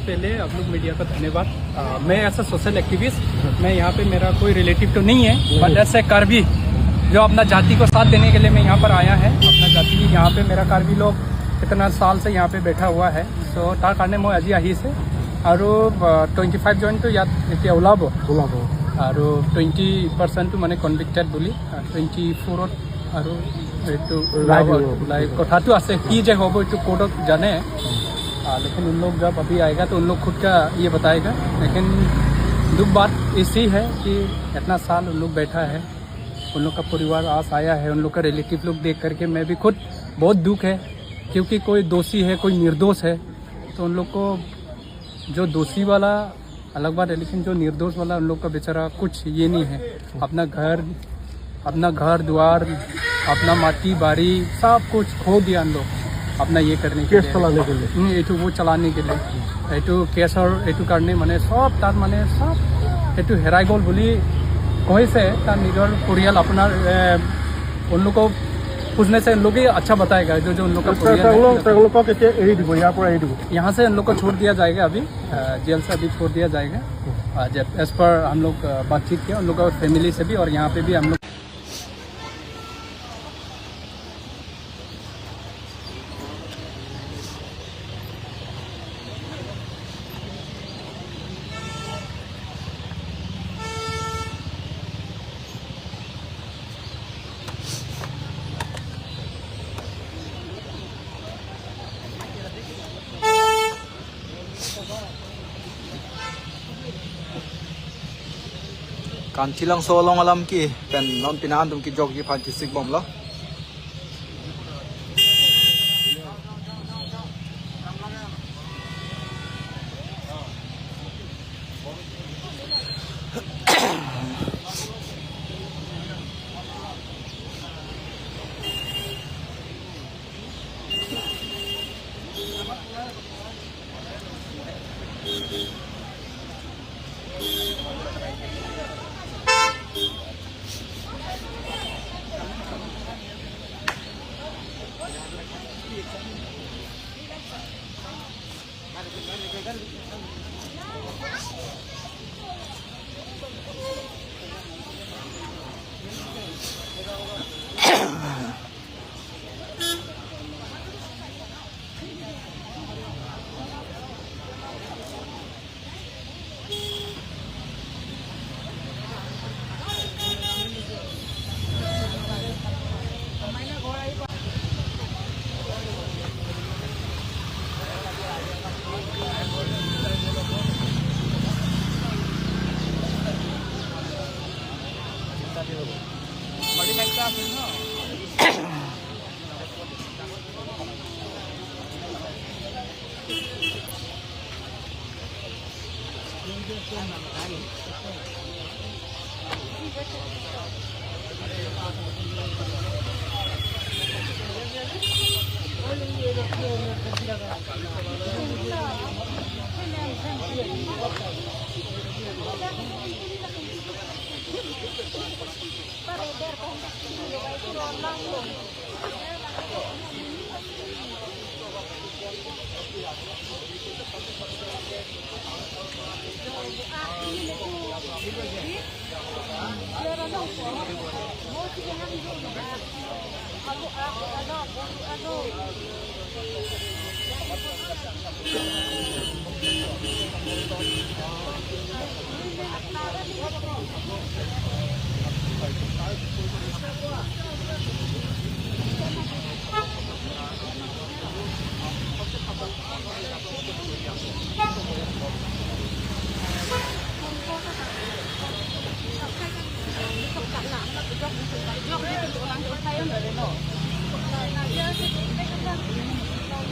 पहले आप लोग मीडिया का धन्यवाद। मैं ऐसा सोशल एक्टिविस्ट, मैं यहाँ पे मेरा कोई रिलेटिव तो नहीं है, बट ऐसे कार्बी जो अपना जाति को साथ देने के लिए मैं यहाँ पर आया है। अपना जाति यहाँ पे मेरा कार्बी लोग इतना साल से यहाँ पे बैठा हुआ है। চ' তাৰ কাৰণে মই আজি আহিছে আৰু 25 জনটো ইয়াত এতিয়া ওলাব। ওলাব। আৰু 20%টো মানে কনভিক্টেড বুলি 24ত আৰু এইটো ওলাই দিব। ওলাই কথাটো আছে। কি যে হ'ব এইটো কোৰ্টত জানে। लेकिन उन लोग जब अभी आएगा तो उन लोग खुद का ये बताएगा। लेकिन दुख बात ऐसी है कि इतना साल उन लोग बैठा है, उन लोग का परिवार आस आया है, उन लोग का रिलेटिव लोग देख करके मैं भी खुद बहुत दुख है, क्योंकि कोई दोषी है, कोई निर्दोष है। तो उन लोग को जो दोषी वाला अलग बात है, लेकिन जो निर्दोष वाला उन लोग का बेचारा कुछ ये नहीं है। अपना घर द्वार, अपना माटी बाड़ी सब कुछ खो दिया उन लोग अपना ये करने के केस लिए। चलाने के लिए। এইটো वो চলাने के लिए, এইটো কেছৰ এইটো কাৰণে মানে চব তাত মানে চব সেইটো হেৰাই গ'ল বুলি কৈছে। তাৰ নিজৰ পৰিয়াল আপোনাৰ उन लोग को पूछने से उन लोग ही अच्छा बताएगा, जो जो उन लोग का परियाल है। তেওঁলোকক এতিয়া এৰি দিব, ইয়াৰ পৰা এৰি দিব? यहाँ से उन लोग को छोड़ दिया जाएगा अभी, जेल से अभी छोड़ दिया जाएगा। जब एज पर हम लोग बातचीत किया उन लोग का फैमिली से भी और यहाँ पे भी हम लोग Kan chilang solong alam ki pen non pinan tum ki jog ki phan chi sik bom lo.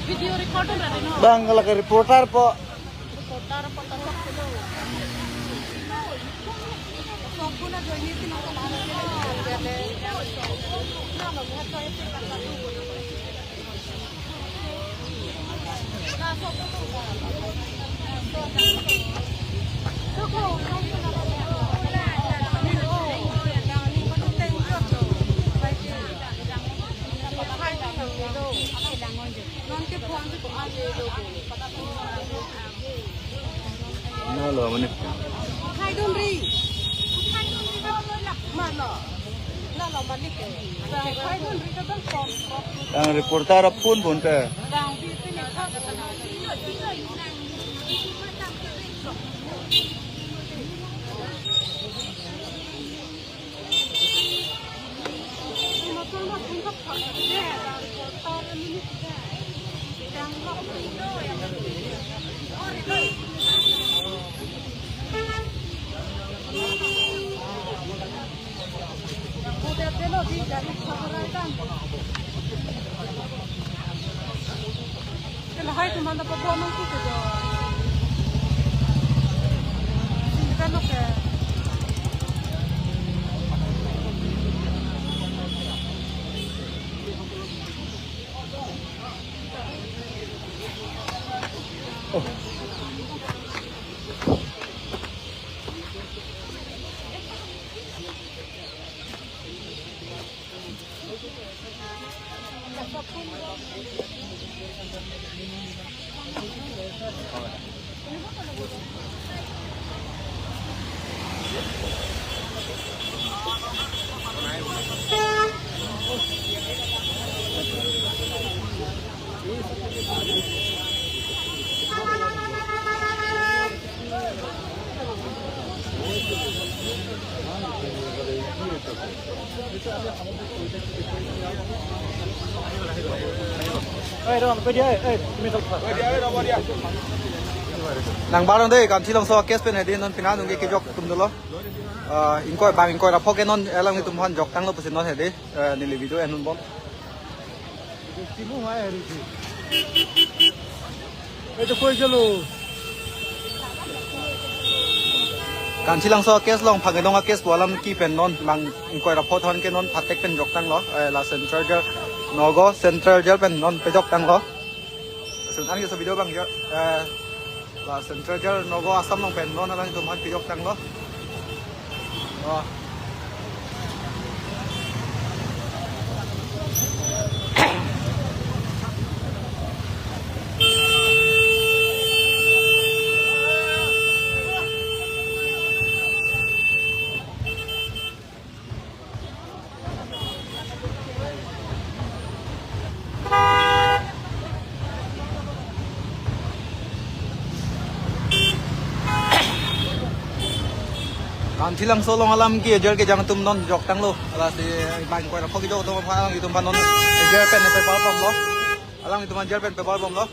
Video recorder na rin, no? Bang laki reporter po. Reporter po tatok ko. না মানে reporter pun pun ke. Nang barang deh kan cilong so kes pen hedin non pina nunggi ke jok tum dulu ingkoi bang ingkoi rapok non elang itu tumhan jok tang lo pesin non hedi nili video enun bom kan cilang so kes long phang dong kes walam ki pen non bang ingkoi rapok thon ke non phatek pen jok tang lo la central jail nogo central jail pen non pe jok tang lo sen an ke so video bang la central jail nogo Assam long pen non alang tumhan pe jok tang lo. Kan silang solong alam ki jel ke jang tum non jok tang lo ala si bang ko ra phoki jok tum pha alang tum non jel pen pe bal bom lo alang tum jel pen pe bal bom lo.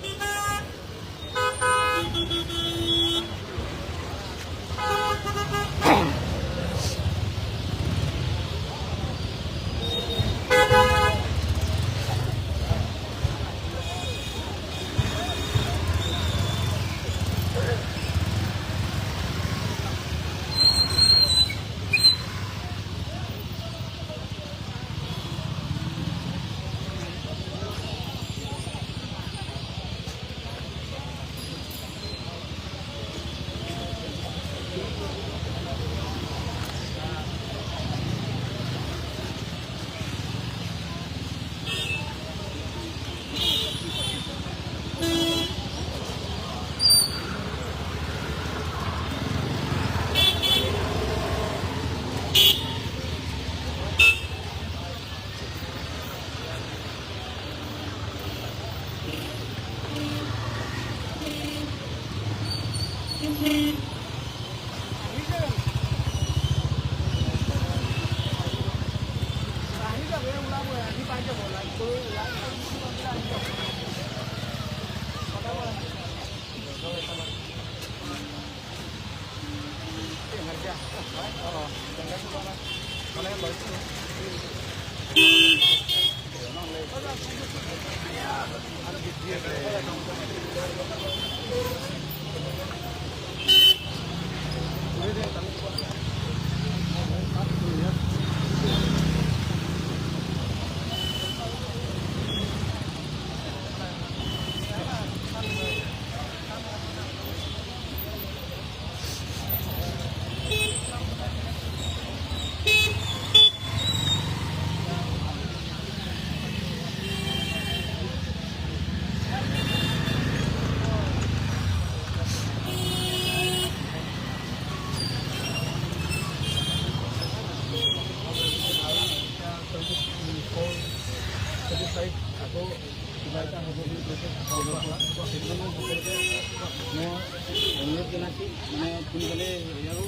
জনাইছোঁ, মানে সোনকালে আৰু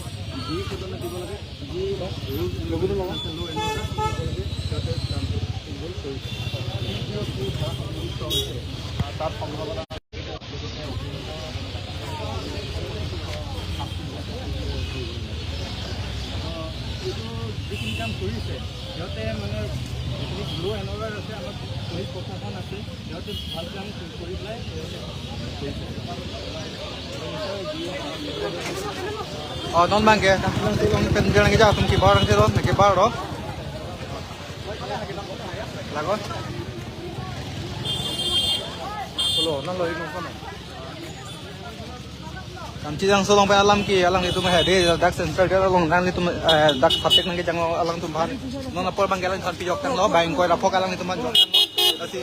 যি সদনে দিব লাগে, যি rules and সিহঁতে কামটো ইনভল্ভ কৰিছে। তাত সম্ভাৱনা এইটো যিখিনি কাম কৰিছে সিহঁতে, মানে যিখিনি ল' এণ্ড অৰ্ডাৰ আছে, আমাৰ পুলিচ প্ৰশাসন আছে, সিহঁতে ভাল কাম কৰি পেলাই সিহঁতে কৰিছে। Oh, non bangke, long pen jalan ke jauh, ki bar ke ron, ki bar ro. Lago. Lo, non lo ikon kono. Kanchi jang solong pe alam ki alang itu mah de dak central de long nang itu dak fatek nang ke jang alang tum ban. Non apor bangke alang than pijok tang lo, bang koi rapok alang itu man jok. Kasi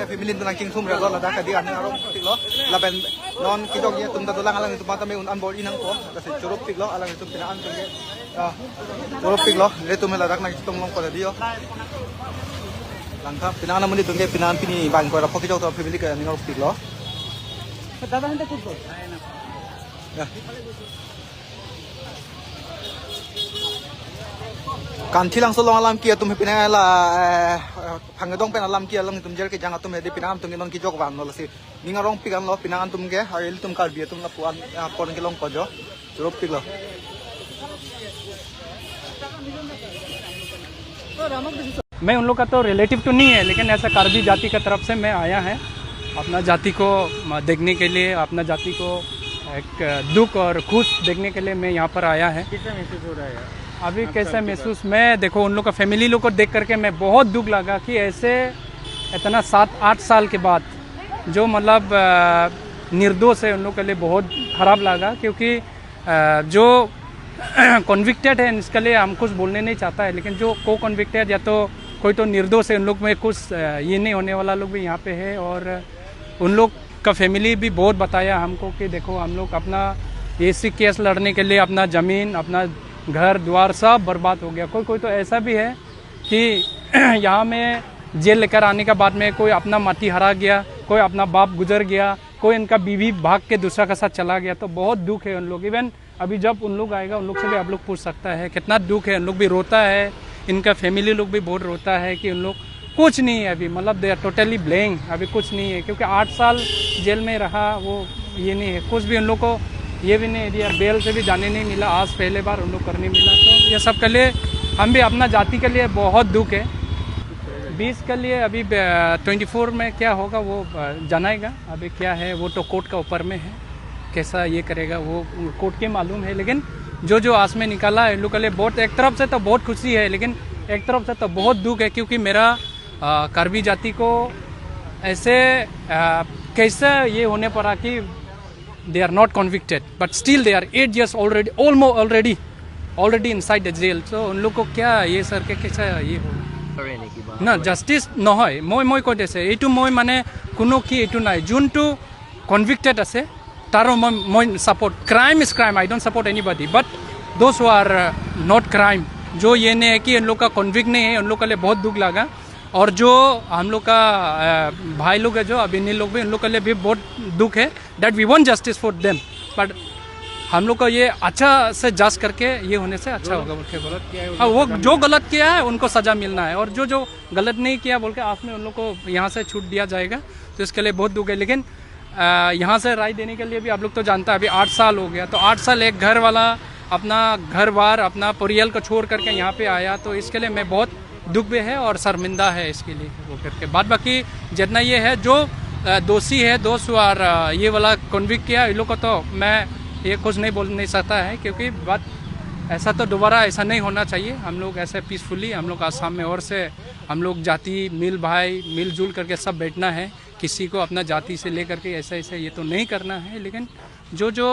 family tu nang king thum re lo la dak di an arong tik lo. La ben non kijok ye tum ta tulang alang itu mata me un an bol inang ko. Kasi churup tik lo alang itu pinaan tum ke. Churup tik lo le tum la dak nang tum long ko dio. Langka pinaan namun itu ke pinaan pini bang koi rapok kijok to family ke ning tik lo. দাদা হাতে ক'ত গ'ল? Kanthi lang solong alam kia tum pina la phangedong pen alam kia alam tum jel ke jang tum hedi pina am tum non ki jok wan no lasi ningarong pikan lo pina an tum ke haril tum kar bia tum la puan pon ke long kojo churup pik lo. मैं उन लोग का तो relative तो नहीं है, लेकिन ऐसा कार्बी जाति का तरफ से मैं आया है अपना जाति को देखने के लिए, अपना जाति को एक दुख और खुश देखने के लिए मैं यहाँ पर आया है। कैसा महसूस हो रहा है अभी? कैसा महसूस, मैं देखो उन लोग का फैमिली लोग को देख करके मैं बहुत दुख लगा कि ऐसे इतना 7-8 साल के बाद जो मतलब निर्दोष है उन लोग के लिए बहुत ख़राब लगा, क्योंकि जो कॉन्विक्टेड है इसके लिए हम कुछ बोलने नहीं चाहता है, लेकिन जो को कॉन्विक्टेड या तो कोई तो निर्दोष है उन लोग में कुछ ये नहीं होने वाला लोग भी यहाँ पे है। और उन लोग का फैमिली भी बहुत बताया हमको कि देखो हम लोग अपना एसी केस लड़ने के लिए अपना ज़मीन, अपना घर द्वार सब बर्बाद हो गया। कोई कोई तो ऐसा भी है कि यहाँ में जेल लेकर आने के बाद में कोई अपना माटी हरा गया, कोई अपना बाप गुजर गया, कोई इनका बीवी भाग के दूसरा के साथ चला गया। तो बहुत दुख है उन लोग। इवन अभी जब उन लोग आएगा उन लोग से भी आप लोग पूछ सकता है कितना दुख है। उन लोग भी रोता है, इनका फैमिली लोग भी बहुत रोता है कि उन लोग कुछ नहीं है अभी, मतलब they are totally blank, अभी कुछ नहीं है, क्योंकि 8 साल जेल में रहा वो ये नहीं है कुछ भी, उन लोग को ये भी नहीं दिया, बेल से भी जाने नहीं मिला, आज पहले बार उन लोग करने मिला। तो ये सब के लिए हम भी अपना जाति के लिए बहुत दुख है। 20 के लिए अभी 24 में क्या होगा वो जनाएगा, अभी क्या है वो तो कोर्ट का ऊपर में है, कैसा ये करेगा वो कोर्ट के मालूम है। लेकिन जो जो आस में निकाला है इन लोग के लिए बहुत, एक तरफ से तो बहुत खुशी है, लेकिन एक तरफ से तो बहुत दुख है, क्योंकि मेरा कार्बी जाति को ऐसे कैसे ये होने पड़ा कि they are not convicted but still they are 8 years already, almost already inside the jail. So उन लोग को क्या ये सर के कैसा ये हो না জাষ্টিছ নহয়। মই কৈ দিছে এইটো, মই মানে কোনো কি এইটো নাই, যোনটো কনভিক্টেড আছে তাৰো মই support. Crime is crime, I don't support anybody, but those who are not crime, जो ये नहीं है कि उन लोग का कॉन्विक्ट नहीं है, उन लोग के लिए बहुत दुख लगा। और जो हम लोग का भाई लोग है, जो अभिनी लोग भी, उन लोग के लिए भी बहुत दुख है, that we want justice for them, but हम लोग का ये अच्छा से जांच करके ये होने से अच्छा होगा बोल के। हाँ, वो जो गलत किया है उनको सज़ा मिलना है, और जो जो गलत नहीं किया बोल के आप में उन लोग को यहाँ से छूट दिया जाएगा, तो इसके लिए बहुत दुख है। लेकिन यहाँ से राय देने के लिए भी आप लोग तो जानता है अभी 8 साल हो गया, तो 8 साल एक घर वाला अपना घर बार अपना परियल को छोड़ करके यहाँ पे आया, तो इसके लिए मैं बहुत दुख भी है और शर्मिंदा है इसके लिए वो करके। बाद बाकी जितना ये है जो दोषी है, दोष और ये वाला कन्विक्ट किया इन लोग को तो मैं ये कुछ नहीं बोल नहीं सकता है, क्योंकि बात ऐसा तो दोबारा ऐसा नहीं होना चाहिए। हम लोग ऐसे पीसफुली हम लोग आसाम में और से हम लोग जाति मिल भाई मिलजुल करके सब बैठना है, किसी को अपना जाति से लेकर के ऐसा ऐसा ये तो नहीं करना है। लेकिन जो जो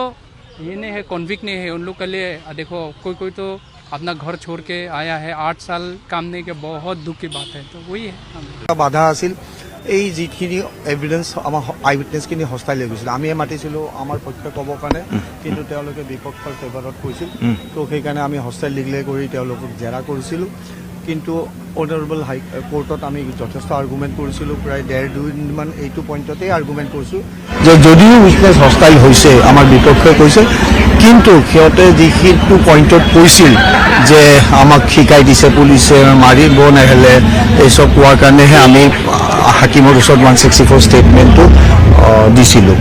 ये नहीं है कॉन्विक्ट नहीं है उन लोग के लिए देखो कोई कोई तो अपना घर छोड़ के आया है, 8 साल काम नहीं के, बहुत दुख की बात है। तो वही है। বাধা আছিল এই যিখিনি এভিডেন্স আমাৰ আই উইটনেছখিনি হষ্টাইল হৈ গৈছিল, আমিয়ে মাতিছিলোঁ আমাৰ পক্ষে ক'বৰ কাৰণে, কিন্তু তেওঁলোকে বিপক্ষৰ ফেভাৰত কৈছিল, তো সেইকাৰণে আমি হষ্টাইল ডিক্লেয়াৰ কৰি তেওঁলোকক জেৰা কৰিছিলোঁ। কিন্তু অনাৰেবল হাই কোৰ্টত আমি যথেষ্ট আৰ্গুমেণ্ট কৰিছিলোঁ, প্ৰায় ডেৰ দুদিনমান এইটো পইণ্টতেই আৰ্গুমেণ্ট কৰিছোঁ যে যদিও উইটনেছ হষ্টাইল হৈছে, আমাৰ বিপক্ষে কৈছে, কিন্তু সিহঁতে যিটো পইণ্টত কৈছিল যে আমাক শিকাই দিছে পুলিচে মাৰিব নহ'লে, এইচব কোৱাৰ কাৰণেহে আমি হাকিমৰ ওচৰত 164 ষ্টেটমেণ্টটো দিছিলোঁ।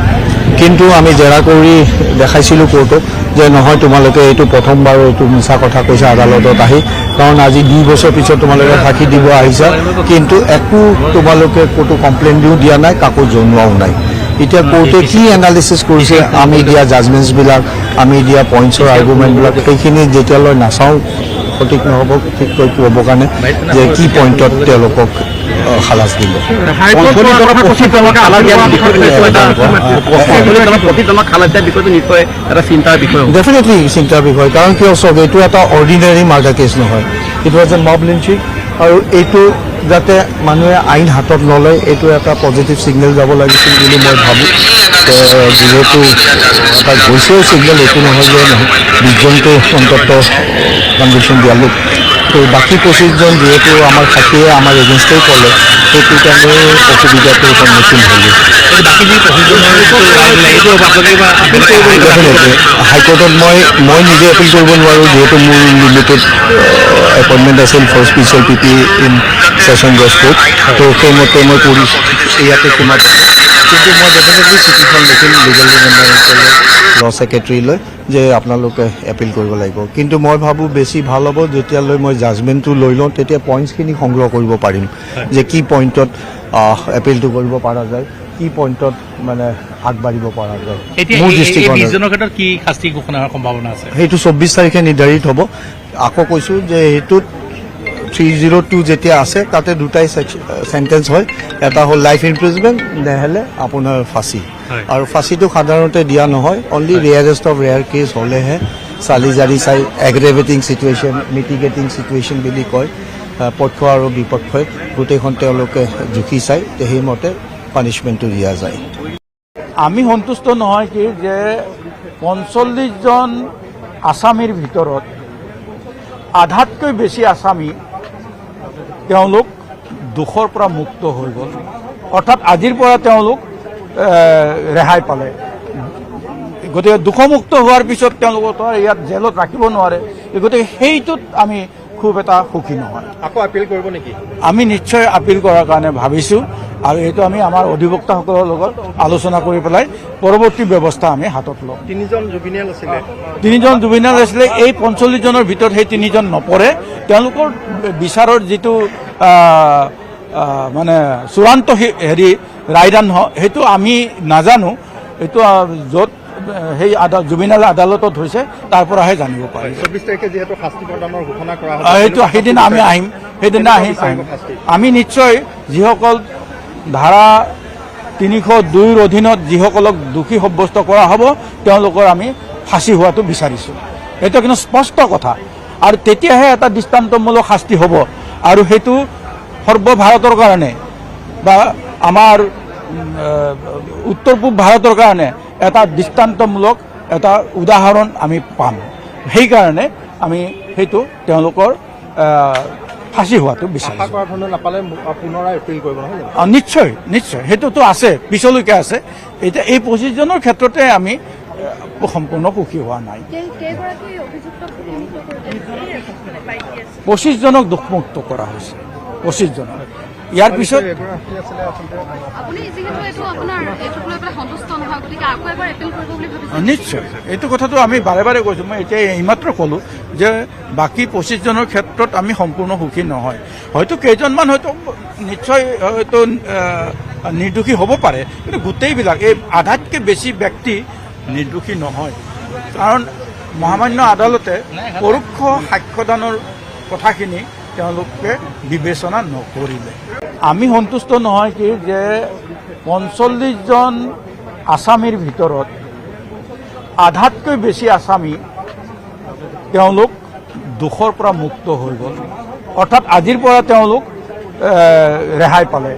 কিন্তু আমি জেৰা কৰি দেখাইছিলোঁ কোৰ্টক যে নহয়, তোমালোকে এইটো প্ৰথমবাৰ এইটো মিছা কথা কৈছা আদালতত আহি, কাৰণ আজি 2 বছৰ পিছত তোমালোকে সাক্ষী দিব আহিছা, কিন্তু একো তোমালোকে ক'তো কমপ্লেইন দিও দিয়া নাই, কাকো জনোৱাও নাই। এতিয়া কোৰ্টে কি এনালিচিছ কৰিছে, আমি দিয়া জাজমেণ্টছবিলাক, আমি দিয়া পইণ্টছৰ আৰ্গুমেণ্টবিলাক, সেইখিনি যেতিয়ালৈ নাচাওঁ সঠিক নহ'ব ঠিককৈ ক'বৰ কাৰণে যে কি পইণ্টত তেওঁলোকক খালাচ দিলে। 25জনক খালাচ দিয়াৰ বিষয়টো নিশ্চয় এটা চিন্তাৰ বিষয় হ'ব। ডেফিনেটলি চিন্তাৰ বিষয়। কাৰণ কিয় চাওক, এইটো এটা অৰ্ডিনাৰী মাৰ্ডাৰ কেছ নহয়, it was a mob lynching। আৰু এইটো যাতে মানুহে আইন হাতত নলয়, এইটো এটা পজিটিভ ছিগনেল যাব লাগিছিল বুলি মই ভাবোঁ। যিহেতু এটা গৈছেও ছিগনেল, এইটো নহয় যে নহয়, 20জনটো অন্ততঃ কনভিকশ্যন দিয়ালোঁ। তো বাকী 25জন যিহেতু আমাৰ সাক্ষীয়ে আমাৰ এগেইনষ্টেই ক'লে, সেইটো কাৰণে অসুবিধাটোৰ সন্মুখীন হ'লোঁ। বাকী যি 25জনৰ যিটো ৰায় দিলে, এইটো আপোনালোকে কিবা appeal কৰিব নেকি? ডেফিনেটলি হাইকোৰ্টত মই নিজে এপিল কৰিব নোৱাৰোঁ, যিহেতু মোৰ লিমিটেড এপইণ্টমেণ্ট আছিল for special PP in session judge court। তো সেইমতে মই কৰি ইয়াতে সীমাবদ্ধ। কিন্তু মই ডেফিনেটলি চিঠিখন লিখিম লিগেল ল ছেক্ৰেটেৰীলৈ যে আপোনালোকে এপিল কৰিব লাগিব। কিন্তু মই ভাবোঁ বেছি ভাল হ'ব যেতিয়ালৈ মই জাজমেণ্টটো লৈ লওঁ, তেতিয়া পইণ্টছখিনি সংগ্ৰহ কৰিব পাৰিম যে কি পইণ্টত এপিলটো কৰিব পৰা যায়, কি পইণ্টত মানে আগবাঢ়িব পৰা যায়। এতিয়া মোৰ এই দৃষ্টিকোণত 20জনৰ ক্ষেত্ৰত কি শাস্তি ঘোষণা হোৱাৰ সম্ভাৱনা আছে? সেইটো 24 তাৰিখে নিৰ্ধাৰিত হ'ব। আকৌ কৈছোঁ যে সেইটোত 302 যেতিয়া আছে, তাতে দুটাই চেণ্টেঞ্চ হয়, এটা হ'ল লাইফ ইমপ্ৰিজমেণ্ট, নহ'লে আপোনাৰ ফাঁচি। আৰু ফাঁচিটো সাধাৰণতে দিয়া নহয়, only rarest of rare case হ'লেহে চালি জাৰি চাই এগ্ৰেভেটিং চিটুৱেশ্যন, মিটিগেটিং চিটুৱেশ্যন বুলি কয়, পক্ষ আৰু বিপক্ষই গোটেইখন তেওঁলোকে জুখি চাই সেইমতে পানিছমেণ্টটো দিয়া যায়। আমি সন্তুষ্ট নহয় কি যে 45জন আছামীৰ ভিতৰত আধাতকৈ বেছি আছামী তেওঁলোক দোষৰ পৰা মুক্ত হৈ গ'ল, অৰ্থাৎ আজিৰ পৰা তেওঁলোক ৰেহাই পালে। গতিকে দোষমুক্ত হোৱাৰ পিছত তেওঁলোকক আৰু ইয়াত জেলত ৰাখিব নোৱাৰে। গতিকে সেইটোত আমি খুব এটা সুখী নহয়। আকৌ আপিল কৰিব নেকি? আমি নিশ্চয় আপিল কৰাৰ কাৰণে ভাবিছোঁ আৰু এইটো আমি আমাৰ অধিবক্তাসকলৰ লগত আলোচনা কৰি পেলাই পৰৱৰ্তী ব্যৱস্থা আমি হাতত ল'ম। তিনিজন জুবিনিয়েল আছিলে। তিনিজন জুবিনাল আছিলে। এই 45জনৰ ভিতৰত সেই তিনিজন নপৰে। তেওঁলোকৰ বিচাৰৰ যিটো আহ, আহ, মানে চূড়ান্ত হেৰি ৰায়দান সেইটো আমি নাজানো। এইটো য'ত সেই জুবিনাল আদালতত হৈছে, তাৰ পৰাহে জানিব পাৰি। 24 তাৰিখে যিহেতু শাস্তি প্ৰদানৰ ঘোষণা কৰা হ'ব, সেইটো সেইদিনা আমি আহিম, সেইদিনা আহিম। বিচাৰিব শাস্তি? আমি নিশ্চয় যিসকল ধাৰা 302ৰ অধীনত যিসকলক দোষী সাব্যস্ত কৰা হ'ব, তেওঁলোকৰ আমি ফাঁচি হোৱাটো বিচাৰিছোঁ। এইটো কিন্তু স্পষ্ট কথা। আৰু তেতিয়াহে এটা দৃষ্টান্তমূলক শাস্তি হ'ব আৰু সেইটো সৰ্বভাৰতৰ কাৰণে বা আমাৰ উত্তৰ পূব ভাৰতৰ কাৰণে এটা দৃষ্টান্তমূলক এটা উদাহৰণ আমি পাম। সেইকাৰণে আমি সেইটো তেওঁলোকৰ ফাঁচি হোৱাটো আশা বিচাৰিছোঁ। কৰা ধৰণে নাপালে পুনৰাই এপিল কৰিব নহয় জানো? নিশ্চয় নিশ্চয়, সেইটোতো আছে, পিছলৈকে আছে। এতিয়া এই 25জনৰ ক্ষেত্ৰতে আমি সম্পূৰ্ণ সুখী হোৱা নাই। কেইগৰাকী অভিযুক্তক দোষমুক্ত কৰি 25জনক দোষমুক্ত কৰা হৈছে, 25জনক। ইয়াৰ পিছত এগৰাকী আছিলে আচলতে। আপুনি যিহেতু এইটো আপোনাৰ এইটোক লৈ পেলাই সন্তুষ্ট নহয়, গতিকে আকৌ এবাৰ এপিল কৰিব বুলি ভাবিছে? নিশ্চয়, এইটো কথাটো আমি বাৰে বাৰে কৈছোঁ। মই এতিয়া এইমাত্ৰ ক'লোঁ যে বাকী 25জনৰ ক্ষেত্ৰত আমি সম্পূৰ্ণ সুখী নহয়। হয়তো কেইজনমান হয়তো নিশ্চয় হয়তো নিৰ্দোষী হ'ব পাৰে, কিন্তু গোটেইবিলাক এই আধাতকৈ বেছি ব্যক্তি নিৰ্দোষী নহয়। কাৰণ মহামান্য আদালতে পৰোক্ষ সাক্ষ্যদানৰ কথাখিনি তেওঁলোকে বিবেচনা নকৰিলে। আমি সন্তুষ্ট নহয় কি যে 45জন আছামীৰ ভিতৰত আধাতকৈ বেছি আছামী তেওঁলোক দোষৰ পৰা মুক্ত হৈ গ'ল, অৰ্থাৎ আজিৰ পৰা তেওঁলোক ৰেহাই পালে।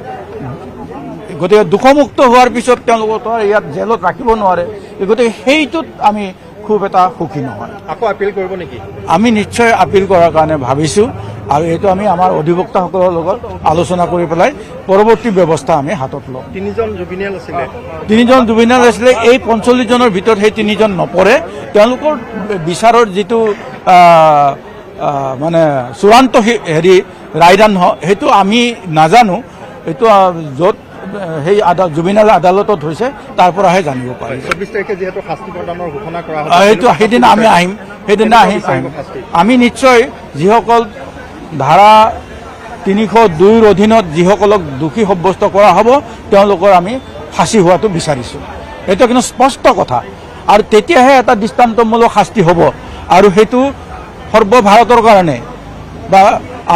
গতিকে দোষমুক্ত হোৱাৰ পিছত তেওঁলোকক আৰু ইয়াত জেলত ৰাখিব নোৱাৰে। গতিকে সেইটোত আমি খুব এটা সুখী নহয়। আকৌ আপিল কৰিব নেকি? আমি নিশ্চয় আপিল কৰাৰ কাৰণে ভাবিছোঁ। আৰু এইটো আমি আমাৰ অধিবক্তাসকলৰ লগত আলোচনা কৰি পেলাই পৰৱৰ্তী ব্যৱস্থা আমি হাতত ল'ম। তিনিজন জুবিনিয়েল আছিলে। তিনিজন জুবিনাল আছিলে। এই 45জনৰ ভিতৰত সেই তিনিজন নপৰে। তেওঁলোকৰ বিচাৰৰ যিটো আহ, আহ, মানে চূড়ান্ত হেৰি ৰায়দান সেইটো আমি নাজানো। এইটো য'ত সেই জুবিনাল আদালতত হৈছে, তাৰ পৰাহে জানিব পাৰি। 24 তাৰিখে যিহেতু শাস্তি প্ৰদানৰ ঘোষণা কৰা হ'ব, সেইটো সেইদিনা আমি আহিম, সেইদিনা আহিম। বিচাৰিব শাস্তি? আমি নিশ্চয় যিসকল ধাৰা 302ৰ অধীনত যিসকলক দোষী সাব্যস্ত কৰা হ'ব, তেওঁলোকৰ আমি ফাঁচি হোৱাটো বিচাৰিছোঁ। এইটো কিন্তু স্পষ্ট কথা। আৰু তেতিয়াহে এটা দৃষ্টান্তমূলক শাস্তি হ'ব আৰু সেইটো সৰ্বভাৰতৰ কাৰণে বা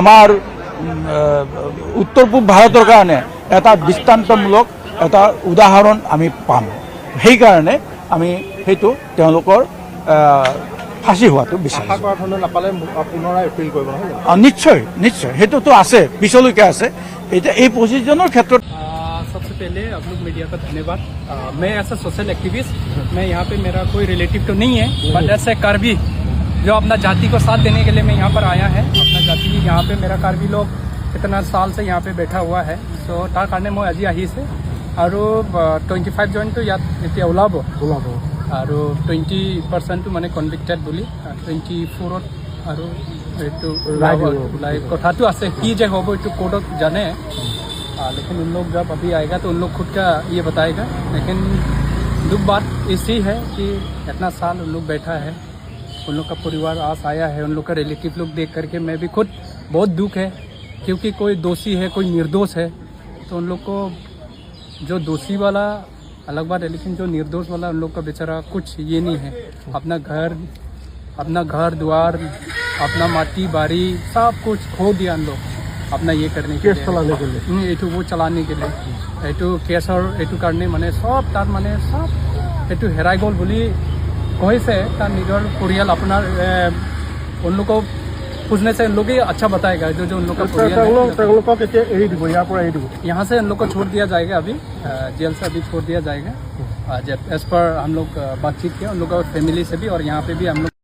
আমাৰ উত্তৰ পূব ভাৰতৰ কাৰণে এটা দৃষ্টান্তমূলক এটা উদাহৰণ আমি পাম। সেইকাৰণে আমি সেইটো তেওঁলোকৰ ফাঁচি হোৱাটো আশা বিচাৰিছোঁ। কৰা ধৰণে নাপালে পুনৰাই এপিল কৰিব নহয় জানো? নিশ্চয়, নিশ্চয়। সেইটোতো আছে, পিছলৈকে আছে। এতিয়া এই 25জনৰ ক্ষেত্ৰত सबसे पहले आप लोग मीडिया का धन्यवाद। मैं एज ए सोशल एक्टिविस्ट, मैं यहाँ पे, मेरा कोई रिलेटिव तो नहीं है, बट ऐसे कार्बी जो अपना जाति को साथ देने के लिए मैं यहाँ पर आया है। अपना जाति यहाँ पे, मेरा कार्बी लोग इतना साल से यहाँ पे बैठा हुआ है। চ' তাৰ কাৰণে মই আজি আহিছে আৰু 25 জনটো ইয়াত এতিয়া ওলাব ওলাব। আৰু 20%টো মানে কনভিক্টেড বুলি 24ত আৰু এইটো ওলাই কথাটো আছে। কি যে হ'ব, এইটো কোৰ্টত জানে। लेकिन उन लोग जब अभी आएगा तो उन लोग खुद का ये बताएगा। लेकिन दुख बात ऐसी है कि इतना साल उन लोग बैठा है, उन लोग का परिवार आस आया है। उन लोग का रिलेटिव लोग देख करके मैं भी खुद बहुत दुख है, क्योंकि कोई दोषी है, कोई निर्दोष है। तो उन लोग को जो दोषी वाला अलग बात है, लेकिन जो निर्दोष वाला, उन लोग का बेचारा कुछ ये नहीं है। अपना घर द्वार, अपना माटी बाड़ी सब कुछ खो दिया उन लोग अपना ये करने के কেছ लिए। চলাने के लिए। এইটো वो চলাने के लिए, এইটো কেছৰ এইটো কাৰণে মানে চব তাৰ মানে চব এইটো হেৰাই গ'ল বুলি কৈছে। তাৰ নিজৰ পৰিয়াল আপোনাৰ उन लोग को पूछने से उन लोग ही अच्छा बताएगा, जो जो उन लोग का परियाल है। তেওঁলোকক এতিয়া এৰি দিব, ইয়াৰ পৰা এৰি দিব? यहाँ से उन लोग को छोड़ दिया जाएगा अभी, जेल से अभी छोड़ दिया जाएगा। जब एज पर हम लोग बातचीत किया उन लोग का फैमिली से भी और यहाँ पे भी हम लोग